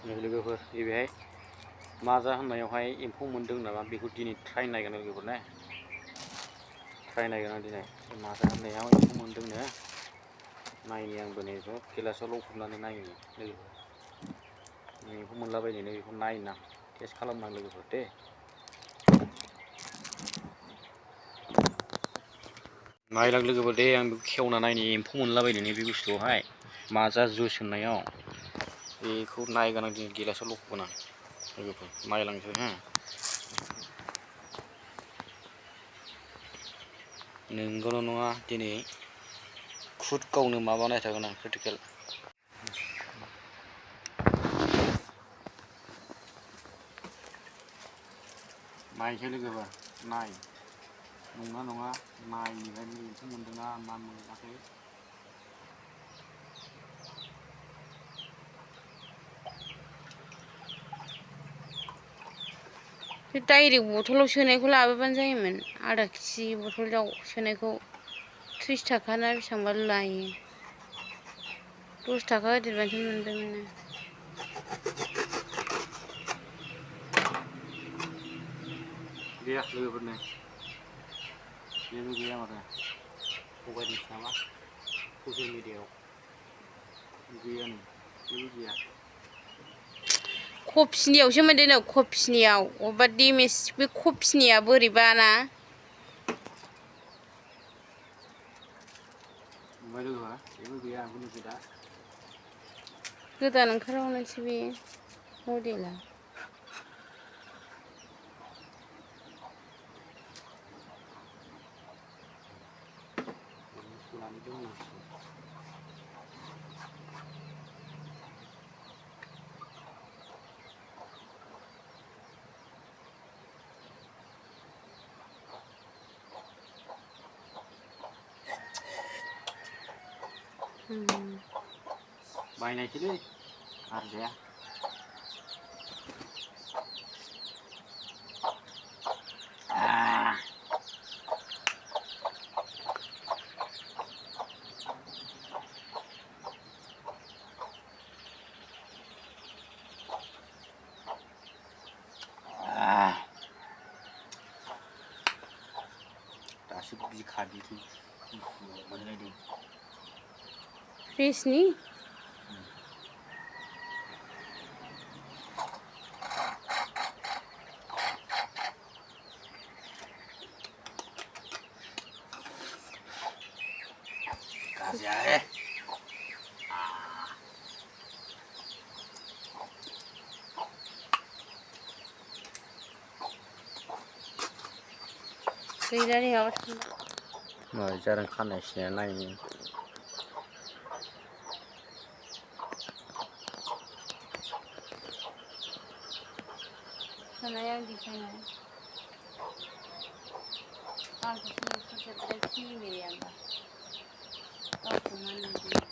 लोगोफोर बेहाय माजा होननायावहाय एम्फौ मोन्दों नामा बेखौ दिनै ट्राइ नायगोन लोगोफोर ना ट्राइ नायगोन आं दिनै माजा होननायाव एम्फौ मोन्दोंनो नायनि आंबो नैबेखौ गिलासाव लखबनानै नायनि लोगोफोर एम्फौ मोनलाबायनो बेखौ नायनो आं टेस्ट खालामनो आं लोगोफोर दे नायलां लोगोफोर दे आं बेखौ खेवना नायनि एम्फौ मोनलाबायनो बे बुस्थुआवहाय माजा जुइस होननायाव बेखौ नायगोन आं दिनै गिलासाव लखबगोन आं लोगोफोर नायलांसै हो नंगौना नङा दिनै खुद गावनो माबा नायथारगोन आं क्रिटिकेल नायसै लोगोफोर नाय नंना नङा नायनिफ्रायनो एम्फौ मोन्दोंना मा मोनाखै डाइरेक्ट बथलाव सोनायखौ लाबोबानो जायोमोन आधा केजि बथलाव सोनायखौ 30 थाखा ना बेसेबांबा लायो 10 थाखा होदेरबासो मोनबायमोन ना गैया लोगोफोरनो जेबो गैया माथो थगायदोंसो नामा ससियेल मिडियायाव गैयानो जेबो गैया कफिनियावसो मोनदोंनो कफिनियाव अबेबा डेमेज बे कफिनिया बोरैबा ना ओमफ्राय लोगोफोर जेबो गैया आंबो नुफेरा गोदान ओंखारबावनायसो बे मडेला सोनानै दोननांसिगोन बायनायसोलै गारजाया दासो बिखा बिखै मोनलायदों फ्रेसनि गारजाया गैलालै माबा माबा जादों खानाय सिनाया नायनि खानाया देखायनाय आंखौसो नुफेरजोबबाय खिलिमिलिया होमबा गावखौ मा नुदों